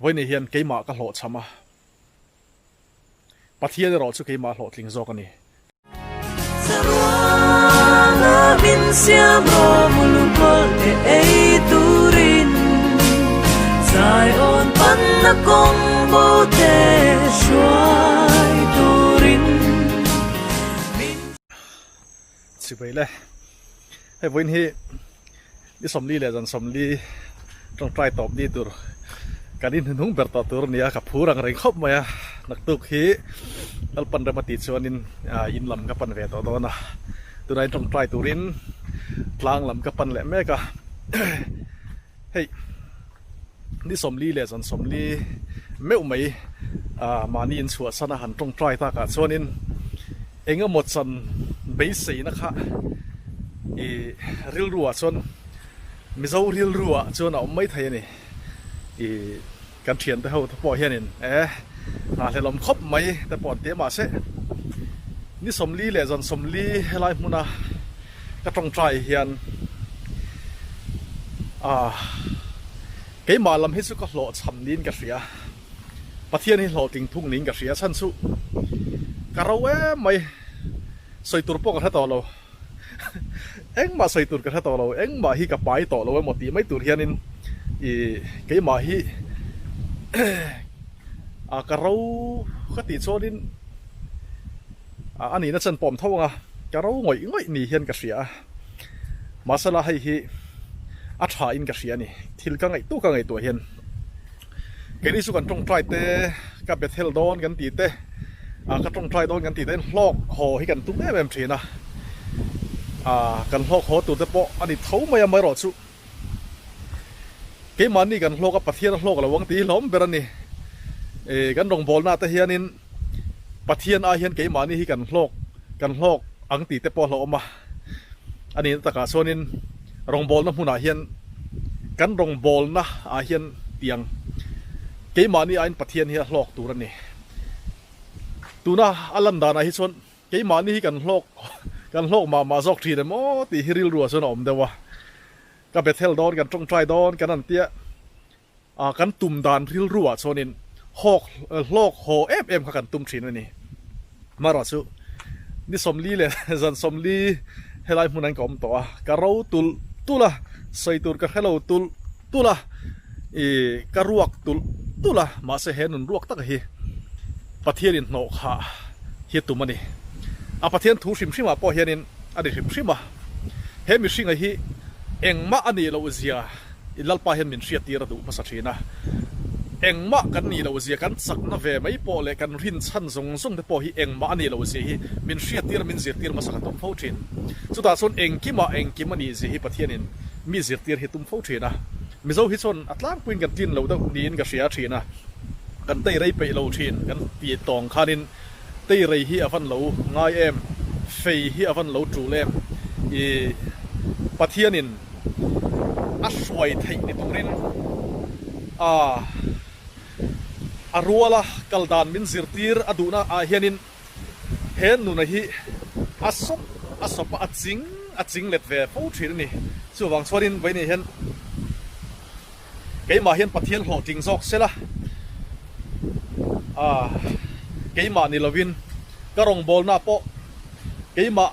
Vawiin hian keimah ka hlawhchham a, Pathian erawh chu keimah hlawhtling zawk a ni. Chivei le, hei vawiin hi Ni 40 leh zan 40 tawngtai tawp ni tur kan inhnuhnung ber tawh tur a ni a, ka phur ang reng khawp mai a, naktuk hi Lalpan rem a tih chuanin in lam ka pan ve tawh dawn a, tunah in tawngtai turin tlang lam ka pan leh mek a, hei ni 40 leh zan 40 meuh mai mahni inchhuahsan a han tawngtai takah chuanin. Eng emaw chan beiseina kha i rilruah chuan Mizo rilruah chuan a awm mai thei a ni. I kan thiante ho te pawh hianin e nghahhlelawm khawp mai te pawh an ti a mahse ni 40 leh zan 40 helai hmuna ka tawngtai hian ah keimah lam hi chu ka hlawhchham niin ka hria. Pathian hi hlawhtling thung niin ka hria chhan chu ka ro em mai sawi tur pawh ka hre tawh lo engmah sawi tur ka hre tawh lo engmah hi ka pai tawh lo emaw tih mai tur hianin ih keimah hi a ka ro ka tih chuanin a nihna chan pawm tho ang a ka ro ngawih ngawih ni hian ka hria a mahsela hei hi a tha in ka hria a ni thil ka ngaihtuah ka ngaihtuah hian. Keini chu kan tawngtai te, ka Bethel dawn kan tih te, ka tawngtai dawn kan tih te hian hlawk haw hi kan tum em em thin a. Kan hlawk haw tur te pawh a ni tho mai a, amaherawhchu keimahni kan hlawk a, Pathian a hlawk lo ang tih hi hlawm ber a ni. Kan rawngbawlnaah te hianin Pathian ai hian keimahni hi kan hlawk kan hlawk ang tih te pawh a hlauhawm a. A nihna takah chuanin rawngbawlna hmunah hian kan rawngbawlna ah hian tiang keimahni aiin Pathian hi a hlawk tur a ni. Tuna a lan danah hi chuan keimahni hi kan hlawk kan hlawk mah mah zawk thin em aw tih hi rilruah chuan a awm deuh a. Ka Bethel dawn kan tawngtai dawn kan han tia. A kan tum dan rilru ah chuanin hawk hlawk haw em em kha kan tum thin a ni. Marawh chu ni 40 leh zan 40 helai hmun an ka awm tawh a, ka ro tulh tulh a, sawi tur ka hre lo tulh tulh a, ih ka ruak tulh tulh a, mahse he nun ruak taka hi Pathianin hnawh khah hi a tum a ni. A Pathian thu hrim hrim ah pawh hianin a ni hrim hrim a, he mihringa hi engmah a nih loh zia, I Lalpa hian min hriattir a duh hmasa thin a, engmah kan nih loh zia, kan chakna ve mai pawh leh kan rinchhan zawng zawng te pawh hi engmah a nih loh zia hi min hriattir a, min zirtir hmasa ka tum fo thin. Chutah chuan engkimah engkim a nih zia hi Pathianin mi zirtir hi tum fo thin a. Mizo hi chuan a tlangpuiin kan tlin lo deuh niin ka hria thin a, kan tei rei peih lo thin, kan ti tawng khanin tei rei hi a van lo ngai em, fei hi a van lo tul em, i Pathianin a hruai theih ni turin a a ruala kal dan min zirtir a duhna ah hianin he nuna hi a sawp a sawp a, a ching a ching let ve fo thin a ni. Chuvang chuanin vawiin hian keimah hian Pathian hlawhtling zawk sela a keimah ni lovin ka rawngbawlna pawh keimah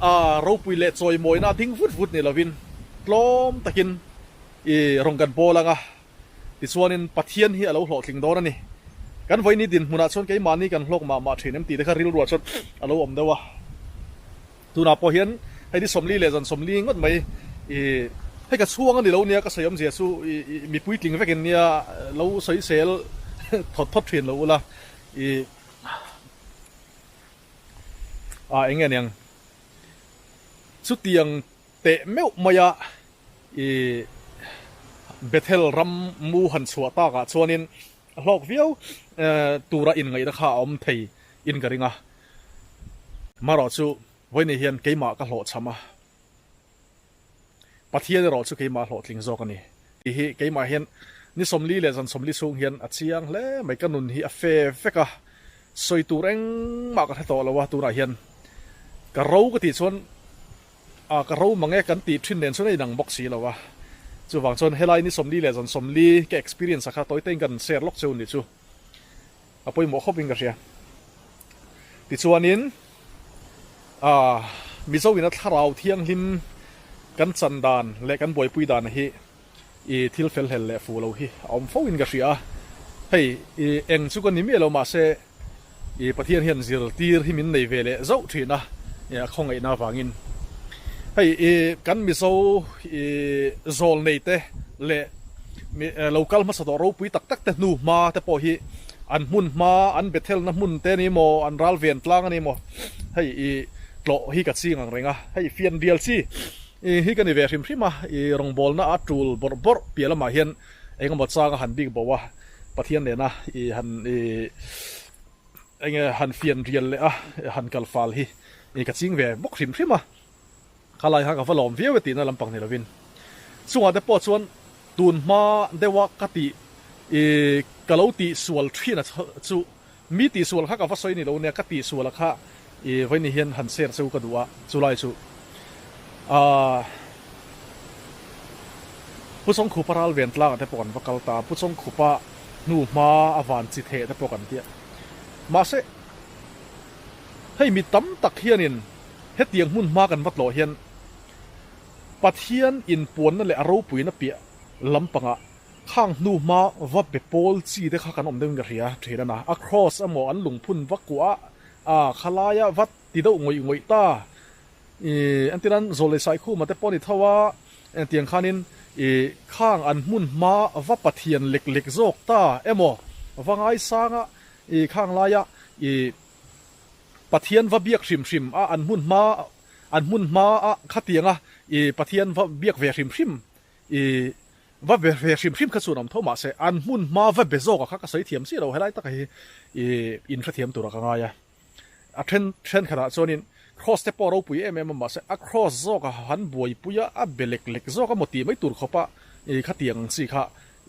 A ropui leh chawimawina a ding vut vut ni lovin tlawm takin i rawn kan bawl ang a, tichuanin Pathian hi a lo hlawhtling dawn a ni. Kan vawiini dinhmunah chuan keimahni kan hlawk mah mah thin em tih te kha rilruah chuan a lo awm deuh a. Tunah pawh hian hei ni 40 leh zan 40 ngawt mai i hei ka chhuang a ni lo nia ka sawi awmzia chu i mi puitling vekin nia lo sawisel thawt thawt thin lo ula i A eng nge niang? Chutiang teh meuh maia i Bethel ram mu han chhuah takah chuanin a hlawk viau tura inngaihna kha a awm thei in ka ring a. Marawh chu vawiin hian keimah ka hlawhchham a. Pathian erawh chu keimah hlawhtling zawk a ni tih hi keimah hian ni 40 leh zan 40 chhung hian a chiang hle mai. Ka nun hi a fe vek a, sawi tur engmah ka hre tawh lo a, tunah hian ka ro ka tih chuan a ka ro mang e kan tih thin nen chuan a inang bawk si lo a. Chuvang chuan helai ni 40 leh zan 40 ka experience a kha tawi tein kan share lawk cheu ni chu a pawimawh khawp in ka hria. Tichuanin ah Mizo ina thlarau thianghlim kan chan dan leh kan buaipui dan hi i thil fel hlel leh fuh lo hi a awm fo in ka hria a. Hei i eng chu ka ni miah lo mahse I Pathian hian zirtir hi min nei ve leh zauh thin a, a khawngaihna avangin. Hei i kan Mizo i zawl nei te leh mi lo kal hmasa tawh ropui tak tak te hnu hma te pawh hi an hmun hma, an Bethelna hmun te a ni maw, an ral ven tlang a ni maw, hei i tlawh hi ka ching ang reng a. Hei fianrial chi i hi ka ni ve hrim hrim a, i rawngbawlna a tul bawrh bawrh piah lamah hian engemaw chang a han bik bo a. Pathian nena i han i enge han fian rial leh a han kal fal hi i ka ching ve bawk hrim hrim a, khalai kha ka va lawm viau e tihna lampang ni lovin chungah te pawh chuan tun hma deuha ka tih i ka lo tih sual thin a chu mi tih sual kha ka va sawi ni lo nia ka tih sual a kha i vawiin hian han share cheu ka duh a chulai chu aaa Pu Chawngkhupa ral ven tlangah te pawh kan va kal ta a, Pu Chawngkhupa hnu hma a van chi theh te pawh kan tia. Mahse, hei mi tam tak hianin hetiang hmun hma kan va tlawh hian Pathian inpuanna leh a ropuina piah lampangah khang hnu hma va be pawl chi te kha kan awm deuhin ka hria thin a na. A cross emaw an lungphun va kuah a, khalaia va ti deuh ngawih ngawih ta. I entirnan zawl leh saikhuma te pawh a ni tho a, engtiang khanin i khang an hmun hma va Pathian lek lek zawk ta emaw va ngaisanga i khang laia i Pathian va biak hrim hrim a an hmun hma an hmun hma a khatianga i Pathian va biak ve hrim hrim i va be ve hrim hrim kha chuan awm tho mahse an hmun hma va be zawk a kha ka sawi thiam chiah lo helai taka hi i inhrethiam tura ka ngai a. A then thenkhatah chuanin cross te pawh a ropui em em a mahse a cross zawk a han buaipui a, a be lek lek zawk a maw tih mai tur khawpa ih khatiang ang chi kha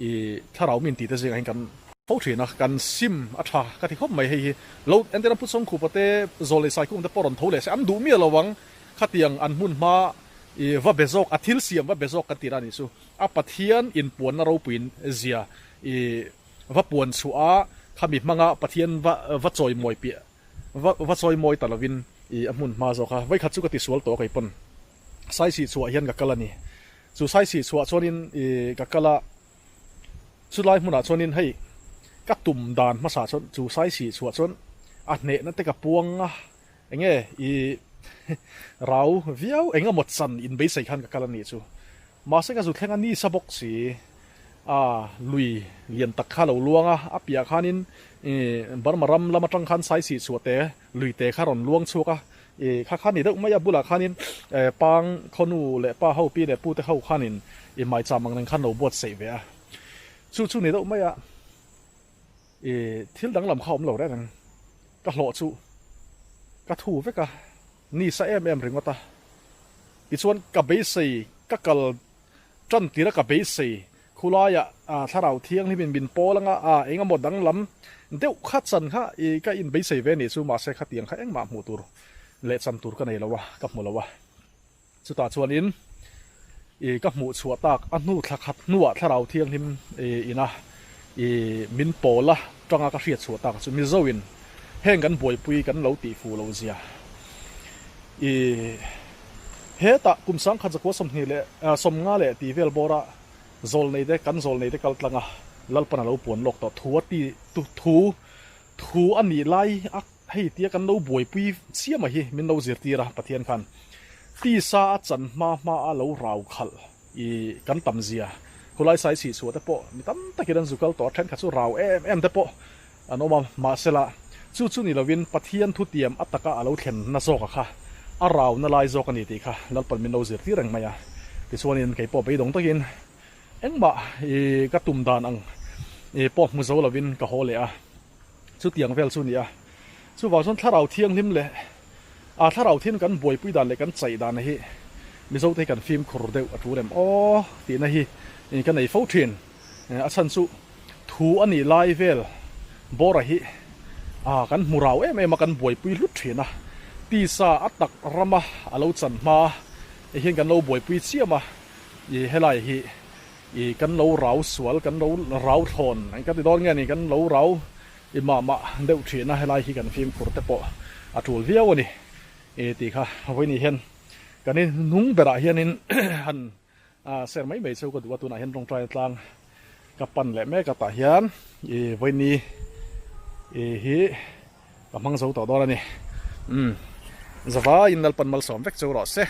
ih thlarau min tih te zingah hian kan fo thin a, kan sim a tha ka ti khawp mai hei hi lo entirna Pu Chawngkhupa te zawl leh Saikhum te pawh rawn tho leh se an duh miah lo ang khatiang an hmun hma ih va be zawk a thil siam va be zawk kan tihna a nih chu a Pathian inpuanna ropuiin zia ih Va puan chhuah a, khami hmanga Pathian va va chawimawi piah va va chawimawi ta lovin i a hmun hma zawk a, vawikhat chu ka tisual tawh a kei pawn Saisih chhuah hian ka kal a ni. Chu Saisih chhuah chuanin i ka kal a, chulai hmunah chuanin hei ka tum dan hmasa chuan chu Saisih chhuah chuan a hnehna te ka puang a, enge i rau viau eng emaw chan inbeisei khan ka kal a nih chu. Mahse ka zu thleng a nisa bawk si a, lui lian tak kha lo luang a, a piah khanin ih Burma ram lam atang khan Saisih chhuah te lui te kha rawn luang chhuak a, ih kha kha ni deuh mai a bulah khanin pang khawnu leh pa ho pi leh pu te ho khanin ih maicham ang reng khan lo buatsaih ve a, chu chu ni deuh mai a ih thil danglam kha awm lo reng reng ka hlawh chu ka thu vek a. Ni sa em em ringawt a. Tichuan ka beisei, ka kal tan tir a ka beisei, khulaiah thlarau thianghlimin min pawl anga a engemaw danglam deuh kha chan kha i ka inbeisei ve nih chu mahse khatiang kha engmah hmuh tur leh chan tur ka nei lo a, ka hmu lo a. Chutah chuanin i ka hmuh chhuah tak a hnu thla khat hnuah thlarau thianghlim i ina i min pawl a tanga ka hriat chhuah tak chu Mizoin heng kan buaipui kan lo tih fuh lo zia i hetah kum sangkhat zakua 20 leh 50 leh tih vel bawra zawl nei te kan zawl nei te kal tlanga Lalpan a lo puan lawk tawh thu a ti thu thu a nih lai a Hei tia kan lo buaipui chiam a hi min lo zirtir a, Pathian khan tisa a chan hma hma a lo rau khalh i kan tam zia khulai sai chhih chhuah te pawh mi tam takin an zu kal tawh a, thenkhat chu rau em em te pawh an awm a, mahsela chu chu ni lovin Pathian thutiam a taka a lo thlen na zawk a kha a rau na lai zawk a ni tih kha Lalpan min lo zirtir reng mai a, tichuanin kei pawh beidawng takin engmah i ka tum dan ang i pawh hmu zo lovin ka haw leh a. Chutiang vel chu ni a. Chuvang chuan thlarau thianghlim leh a thlarau thian kan buaipui dan leh kan chaih dan hi Mizote hi kan fimkhur deuh a tul em aw tihna hi ka nei fo thin. A chhan chu thu a nih lai vel bawra hi a kan hmu rau em em a, kan buaipui hlut thin a. Tisa a tak rama a lo chan hma hian kan lo buaipui chiam a, helai hi. I kan lo rau sual, kan lo rau thlawn ang ka ti dawn nge ni, kan lo rau i mah mah deuh thin a, helai hi kan fimkhur te pawh a tul viau a ni i tih kha vawiin hian kan in hnung berah hianin han ser mai mai cheu ka duh a, tunah hian tawngtai tlang ka pan leh mek a tah hian i vawiin i hi ka hmang zo tawh dawn a ni. Umm zavaiin Lalpan malsawm vek cheu rawh se.